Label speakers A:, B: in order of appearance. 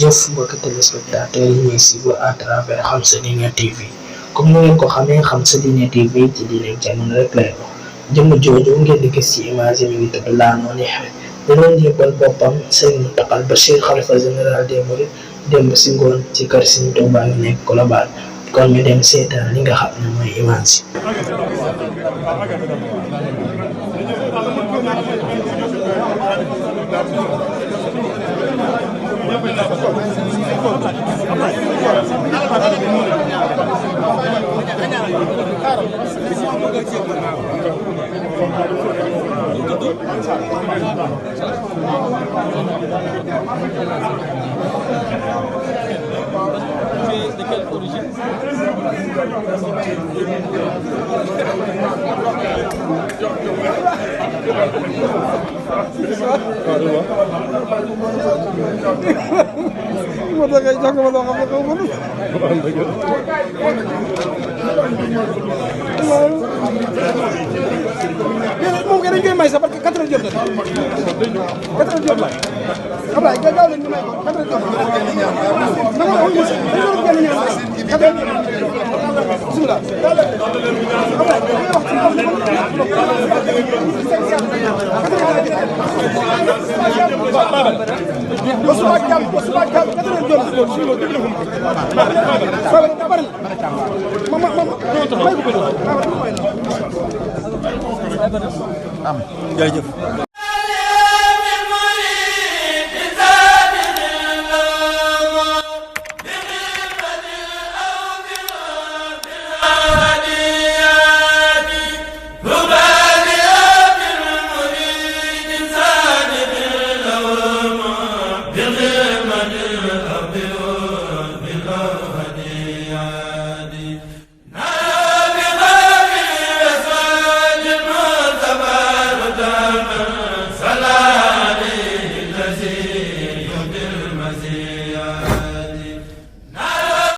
A: jëf mbokki téléspectateurs yi ñuy suivre à travers Xam Sa Diine TV comme ni ngeen ko xamee Xam Sa Diine TV ci diine jamono rek lay wax jëmm jooju ngeen di gis ci image yi mi ngi tudd Lano Niakhé da doon jébbal boppam Serigne Mountakha Bachir xalifa général des mourides démb si ngoon ci kër Serigne Touba yu nekk Colobane kon ñu dem seetaan li nga xam ne mooy image yi.
B: De quelle origine?
C: moo tax ngay jox ko ma loo xam ne xaw ma moom kay dañ koy may sax parce que 4 heures jot na 4 heures jot na Ablaye gaaw leen ñu may ko 4 heures jot na dañoo génn ñaan 4 heures bismillah Ablaye ba suba jàmm 4 heures jot na jaajëf